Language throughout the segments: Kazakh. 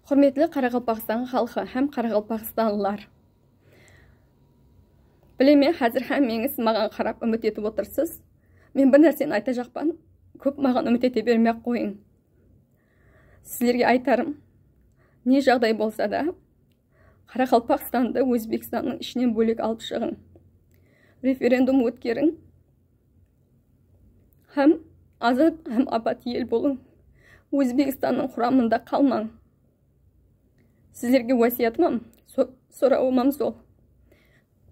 Құрметлі Қарақалпақстан халқы һәм қарақалпақстанлылар, білемен, қазір һәммеңіз маған қарап үміт етіп отырсыз. Мен бір нәрсені айта жақпан, көп маған үміт ете бермей ақ қойың. Сіздерге айтарым, не жағдай болса да, Қарақалпақстанды Өзбекстанның ішінен бөлек алып шығың. Референдум өткерің. Һәм азат һәм абат ел болың. Өзбекстанның құрамында қалмаң. Сіздерге уәсиятым, сұрауым сол.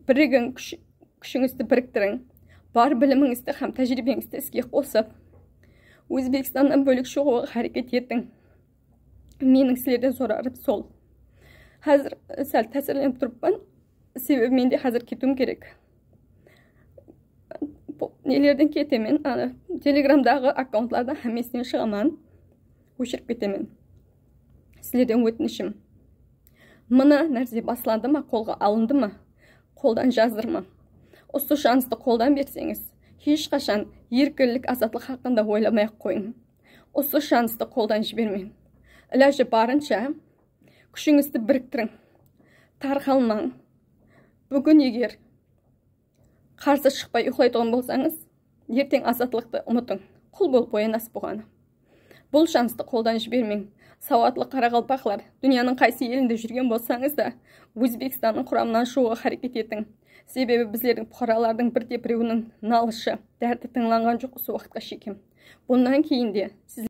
Бірігің, күшіңізді біріктірің. Бар біліміңізді һәм тәжірибеңізді іске қосып, Өзбекстаннан бөлек шығуға әрекет етің. Менің сіздерден сұрарым сол. Қазір сәл тәсірленіп тұрыппын, себебі мен де қазір кетуім керек. Нелерден кетемін, ана Телеграмдағы аккаунтлардан хаммесінен шығаман, өшіріп кетемін. Сіздерден өтінішім. Мына нәрсе басыланды ма, қолға алынды ма, қолдан жаздырма. Осы шансты қолдан берсеңіз, ешқашан еркінлік, азаттық хақында ойламай ақ қойың. Осы шансты қолдан жібермең. Ілажы барынша күшіңізді біріктірің. Тарқалмаң. Бүгін егер қарсы шықпай ұйықтайтұғын болсаңыз, ертең азаттықты ұмытың. Құл болып оянасыз бұғаны. Бұл шансты қолдан жібермең. Сауатлы қарақалпақлар, дүнияның қайсы елінде жүрген болсаңыз да, Өзбекстанның құрамынан шығуға әрекет етің. Себебі біздердің бұқаралардың бірде біреуінің налышы, дәрті тыңланған жоқ осы уақытқа шекем. Бұнан кейін де сіз